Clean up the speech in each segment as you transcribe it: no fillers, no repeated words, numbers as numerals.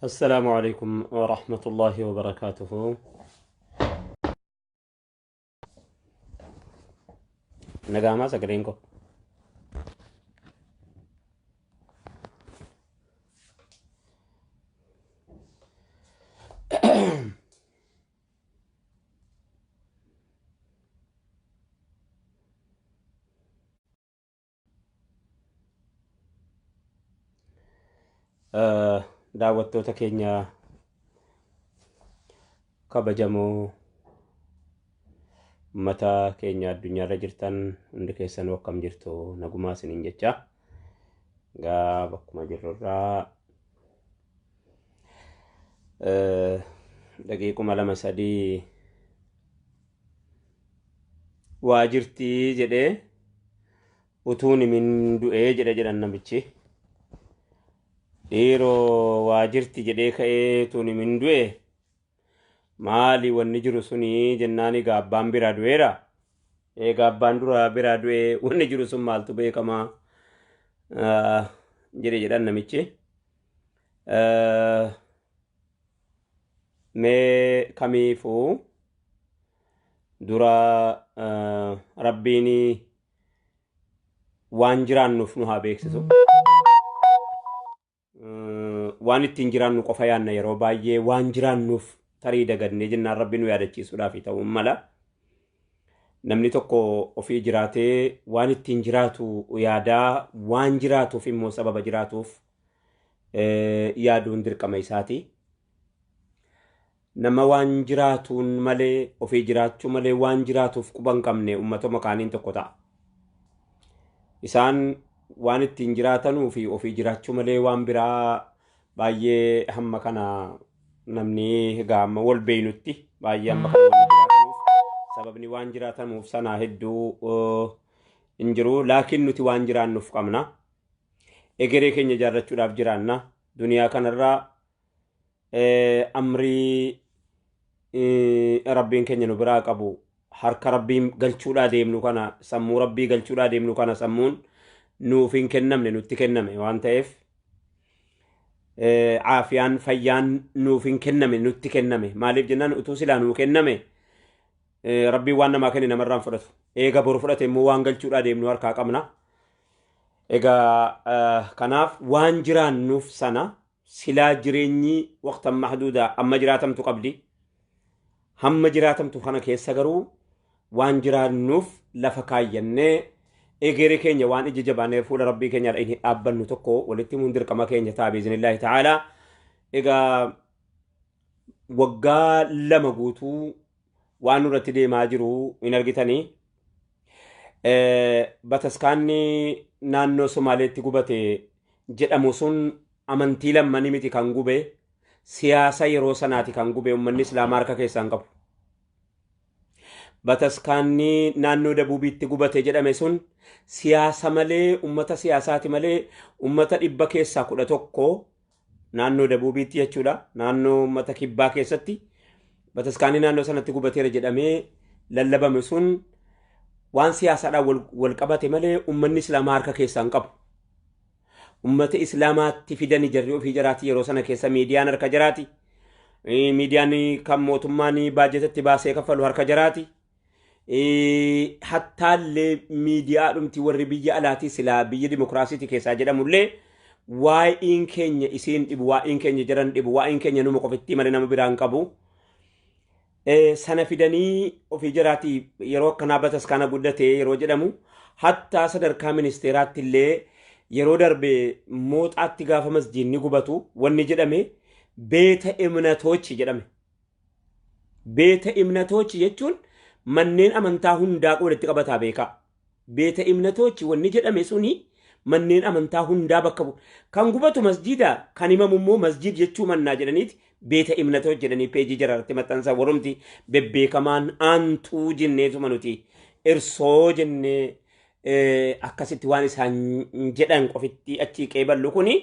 السلام عليكم ورحمة الله وبركاته. Nagama sagaleen koo. Daawwattoota keenya kabajamoo, uummata keenya addunyaarra jirtan hundi keessanuu, akkam jirtu? Nagumaa isiniin jecha. Egaa bakkuma jirrurraa daqiiquma lama sadii waa jirtii jedhee utuun himin du'ee jedhe jedhan namichi. Dhiiroo, waa jirti jedhee ka'ee utuun himin du'e, maali wanni jiru suni jennaan, egaa abbaan biraa du'eera. Egaa abbaan dura biraa du'e, wanni jiru sun maaltu beekamaa jedhe jedhan namichi. Mee kamiifuu dura Rabbiin waan jiraannuuf nu haa beeksisu. Waan ittiin jiraannu qofa yaanna yeroo baay'ee, waan jiraannuuf tarii dagannee jennaan Rabbi nu yaadachiisuudhaaf ta'uu mala. Namni tokko ofii jiraatee waan ittiin jiraatu yaadaa, waan jiraatuuf immoo sababa jiraatuuf yaaduun dirqama isaati. Nama waan jiraatuun malee, ofii jiraachuu malee waan jiraatuuf quba hin qabne uummatuma kaaniin tokko ta'a. Isaan waan ittiin jiraatanuu fi ofii jiraachuu malee waan biraa baay'ee hamma kana namni egaa amma wal beeynutti baay'ee hamma kana wanni jiraatanuuf sababni waan jiraatamuuf sana hedduu hin jiru. Laakiin nuti waan jiraannuuf qabna. Egeree keenya ijaarrachuudhaaf jiraanna. Duniyaa kanarraa amrii Rabbiin keenya nu biraa qabu harka Rabbiin galchuudhaa deemnu kana, sammuu Rabbii galchuudhaa deemnu kana, sammuun nuuf hin kennamne, nutti kenname waan ta'eef, caafiyaan fayyaan nuuf hin kenname, nutti kenname. Maaliif jennaan, utuu silaa nuu kenname, Rabbiin waan namaa kenne namarraan fudhatu. Eega boru fudhate immoo waan galchuudhaa deemnu harkaa qabna. Egaa kanaaf waan jiraannuuf sana silaa jireenyi waqtan mahduudaa amma jiraatamtu qabdi. Hamma jiraatamtu kana keessa garuu waan jiraannuuf lafa kaayyannee egeree keenya waan ija jabaannee fuula Rabbii keenya inni dhaabbannu tokko walitti himuun dirqama keenya ta'a biiznillaahi ta'aalaa. Egaa waggaa 2 guutuu waan nurratti deemaa jiru hin argitanii. Bataskaanni naannoo Somaaleetti gubate jedhamu sun amantii lammanii miti kan gube, siyaasa yeroo sanaati kan gube, uummanni Islaamaa harka keessaa hin qabu. Bataskaanni naannoo Dabuubiitti gubate jedhame sun siyaasa malee, uummata siyaasaati malee, uummata 11% naannoo Dabuubiitti jechuudha. Naannoo uummata kibbaa keessatti bataskaanni naannoo sanatti gubateera jedhamee lallabame sun waan siyaasaadhaan wal qabate malee uummanni Islaamaa harka keessaa hin qabu. Uummata Islaamaatti fidani jarri ofii jaraati yeroo sana keessa miidiyaan harka jaraati. Miidiyaan kan mootummaan baajetatti baasee kaffalu harka jaraati. Hattaallee miidiyaa dhumti warri biyya alaatii silaa biyya dimokiraasiitii keessaa jedhamullee, waa'een keenya isiin dhibu, waa'een keenya jaran dhibu, waa'een keenya numa qofittii malee nama biraan qabu. Sana fidanii ofii jaraatii yeroo akkanaa bataskaana guddate yeroo jedhamu, hattaa sadarkaa ministeeraatti illee yeroo darbe Mooxaatti gaafa masjiidni gubatu wanni jedhame beeta imnatoochi jedhame. Beeta imnatoochi jechuun manneen amantaa hundaa walitti qabataa beekaa. Beeta imnatoochi wanni jedhame suni manneen amantaa hundaa bakka bu'u. Kan gubatu masjiida, kan himamu immoo masjiid jechuu mannaa jedhaniiti beeta imnatoochi jedhanii peejii jaraarratti maxxansa, warumti bebbeekamaan aantuu jenneetuma nuti irsoo jennee akkasitti waan isaan jedhan qofitti achii qeeballu kuni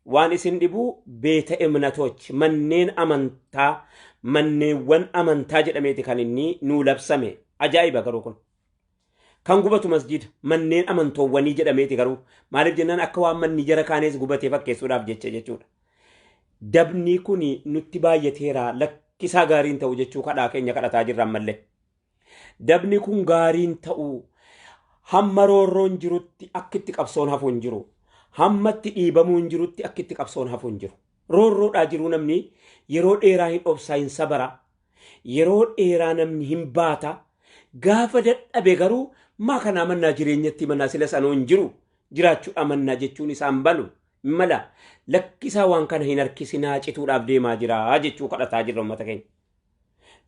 waan isin dhibu. Beeta imnatooch, manneen amantaa, manneewwan amantaa jedhameeti kan inni nuu labsame. Ajaa'iba garuu kun. Kan gubatu masjiida, manneen amantoowwanii jedhameeti garuu, maaliif jennaan, akka waan manni jara kaanees gubatee fakkeessuudhaaf jecha jechuudha. Dabni kun nutti baay'ateera, lakkisaa gaariin ta'u jechuu kadhaa keenya kadhataa jirra ammallee. Dabni kun gaariin ta'u, hamma roorroon jirutti akka itti qabsoon hafu hin jiru. Hamma itti dhiibamuun jirutti akka itti qabsoon hafu hin jiru. Roorroodhaa jiru namni yeroo dheeraa hin obsaa, hin sabara. Yeroo dheeraa namni hin baata. Gaafa dadhabe garuu maa kanaa mannaa jireenyatti mannaa sila sanoo hin jiru. Jiraachuu amannaa jechuun isaan balu. Mala lakkisaa waan kana hin harkisinaa, cituudhaaf deemaa jira jechuu kadhataa jirra uummata keenya.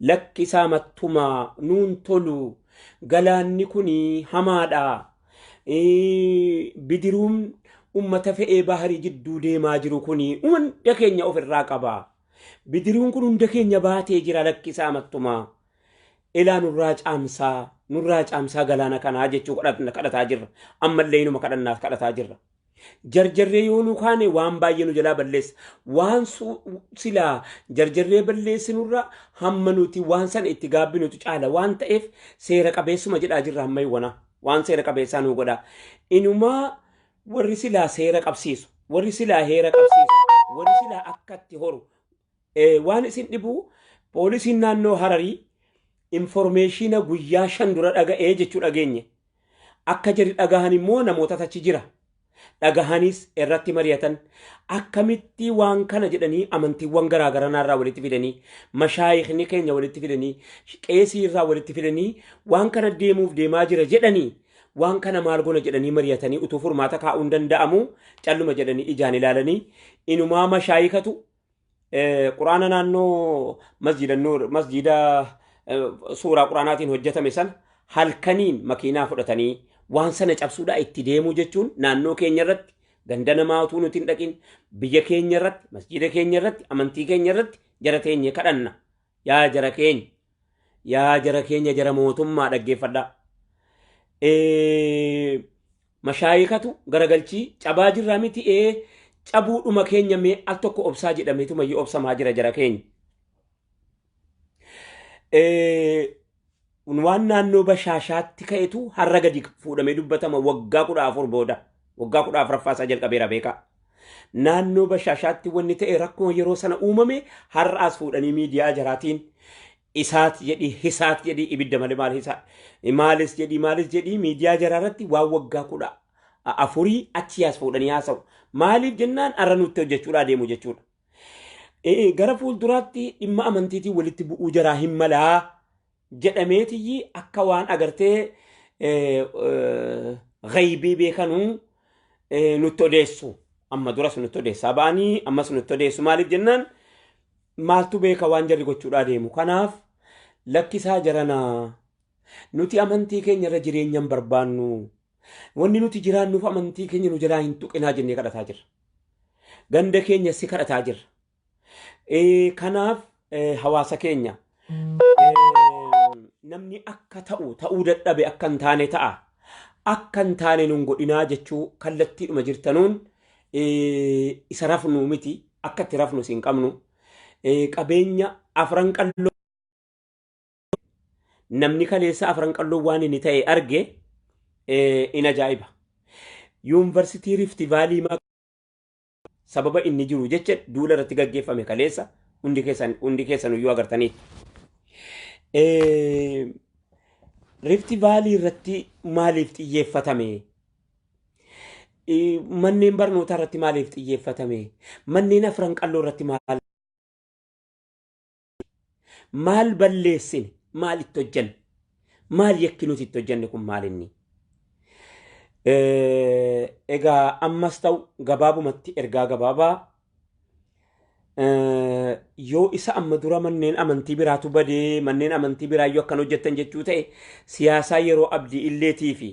Lakkisaa mattumaa nuun tolu, galaanni kun hamaadha. Bidiruun uummata fe'ee baharii jidduu deemaa jiru kun hunda keenya ofirraa qaba. Bidiruun kun hunda keenya baatee jira, lakkisaa mattumaa. Ilaa nurraa caamsaa, nurraa caamsaa galaana kanaa jechuu kadhataa jirra. Ammallee inuma kadhannaaf kadhataa jirra. Jarjarree yoo nu kaane waan baay'ee nu jalaa balleessa. Waan silaa jarjarree balleessinurra hamma nuti waan sana itti gaabbinutu caala waan ta'eef seera qabeessuma jedhaa jirra hamma iwwana. Waan seera qabeessaa nu godha. Inumaa warri silaa seera qabsiisu, warri silaa heera qabsiisu, warri silaa akkatti horu. Waan isin dhibu, poolisiin naannoo Hararii informeeshina guyyaa 5 dura dhaga'ee jechuu dhageenye. Akka jari dhagahan immoo namoota achi jira. Dhagahanis irratti mari'atan, akkamitti waan kana jedhanii amantiiwwan garaagaraa irraa walitti fidanii, mashaayikni keenya walitti fidanii, qeesii irraa walitti fidanii, waan kana deemuuf deemaa jira jedhanii, waan kana maal goona jedhanii mari'atanii utuu furmaata kaa'uun danda'amu calluma jedhanii ijaan ilaalanii. Inumaa mashaayikatu quraana naannoo masjida Nuur, masjida suuraa quraanaatiin hojjetame sana halkaniin makiinaa fudhatanii waan sana cabsuudhaa itti deemuu jechuun naannoo keenya irratti, ganda namaa utuu nuti hin dhaqin, biyya keenya irratti, masjida keenya irratti, amantii keenya irratti jara teenye kadhanna. Yaa jara keenya, yaa jara keenya, jara mootummaa dhaggeeffadhaa. Mashaayikatu garagalchii cabaa jirraa miti, cabuudhuma keenya mee al tokko obsaa jedhameetu mayyuu obsamaa jira jara keenya. Waan naannoo Bashaashaatti ka'etu har'a gadi fuudhamee dubbatama waggaa 14 booda. Waggaa 14ffaa isaa jalqabeera beekaa. Naannoo Bashaashaatti wanni ta'e rakkoo yeroo sana uumame har'aas fuudhanii miidiyaa jaraatiin isaat jedhii, hisaat jedhii, ibidda malee maal hisaa maalis jedhii, maalis jedhii, miidiyaa jaraa irratti waan waggaa 14 achi as fuudhanii haasa'u. Maaliif jennaan har'a nutti hojjechuudhaa deemu jechuudha. Gara fuulduraatti dhimma amantiitiin walitti bu'uu jaraa hin malaa jedhameetiyyi akka waan agartee ghaybii beekanuu nutti odeessu. Amma duras nutti odeessaa ba'anii ammas nutti odeessu. Maaliif jennaan maaltu beeka waan jarri gochuudhaa deemu. Kanaaf lakkisaa jaranaa, nuti amantii keenya irra jireenya hin barbaannu. Wanni nuti jiraannuuf amantii keenya nu jalaa hin tuqinaa jennee kadhataa jirra. Ganda keenya si kadhataa jirra. Kanaaf hawaasa keenya, namni akka ta'u ta'uu dadhabe akka hin taane ta'a. Akka hin taane nun godhinaa jechuu kallattiidhuma jirtanuun isa rafnu miti, akka itti rafnu hin qabnu. Qabeenya Afran Qalloo, namni kaleessa Afran Qalloo waan inni ta'e arge in ajaa'iba. Yuunivarsiitii Rift Valley sababa inni jiru jecha duula irratti gaggeeffame kaleessa hundi keessan iyyuu agartaniitu. Rift Valley irratti maaliif xiyyeeffatame? Manneen barnootaa irratti maaliif xiyyeeffatame? Manneen Afran Qalloo irratti maal maal balleessine? Maal itti hojjenne? Maal yakki nuti itti hojjenne kun maal inni? Egaa ammas ta'u gabaabumatti ergaa gabaabaa, yoo isa amma dura manneen amantii biraatu badee, manneen amantii biraa yoo akkan hojjettan jechuu ta'e, siyaasaa yeroo Abdii Illeetii fi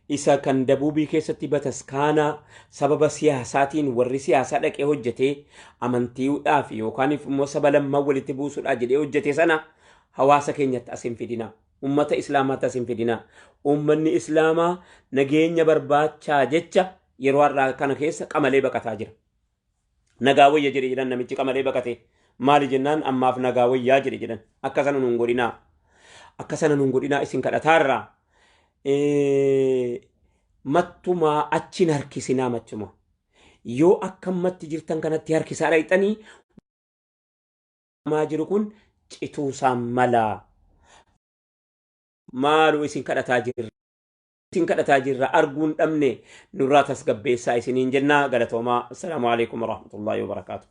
isa kan dabuubii keessatti bataskaanaa sababa siyaasaatiin warri siyaasaa dhaqee hojjetee amantiidhaaf yookaan immoo saba lammaa walitti buusuudhaa jedhee hojjete sana hawaasa keenyatti as hin fidina. Ummata Islaamaatti as hin fidina. Uummanni Islaamaa nageenya barbaachaa jecha yeroo har'aa kana keessa qamalee baqataa jira. Nagaa wayya jedhe jedhan namichi qamalee baqate. Maali jennaan ammaaf nagaa wayyaa jedhe jedhan. Akka sana nuun godhinaa. Akka sana nuun godhinaa isin kadhataarraa. Mattumaa achiin harkisinaa machumaa. Yoo akka ammatti jirtan kanatti harkisaa dhayxanii maa jiru kun cituusaan mala. Maaloo isin kadhataa jirra. Isin kadhataa jirra, arguun dhabne, nurraa tasgabbeessaa isiniin jennaa. Galatoomaa. Assalaamu alaikum warahmatullaahi wabarakaatu.